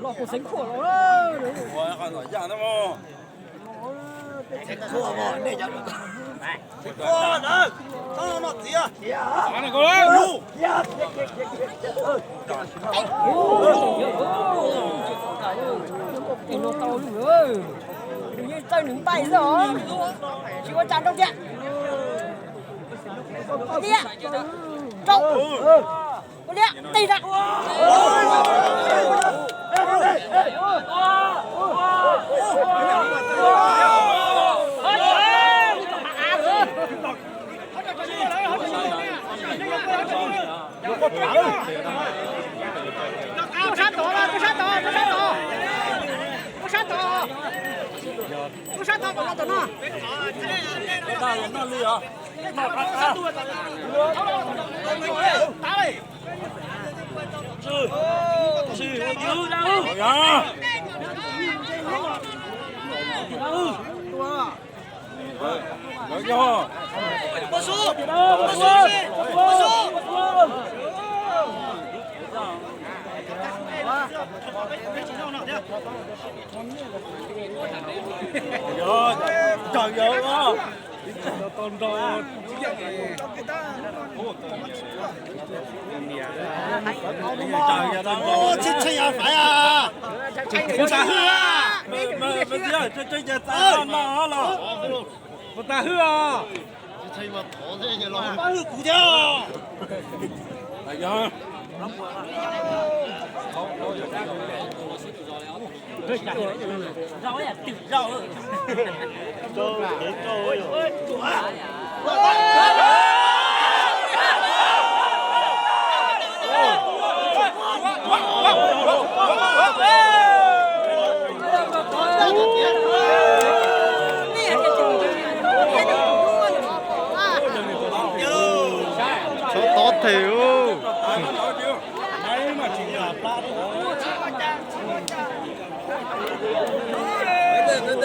Los kuv xeev khuam los. Nws yeej txawj nws npaij xwb os. Tsis ua cas rau tiag. Tiag. Rau. Ua liab, tig rau. Tuaj sab tod, tuaj sab tod, tuaj sab tod. Tuaj sab tod, tuaj sab tod kom no tom no. Mus tag hwj os. Tag hwj kuv thiab.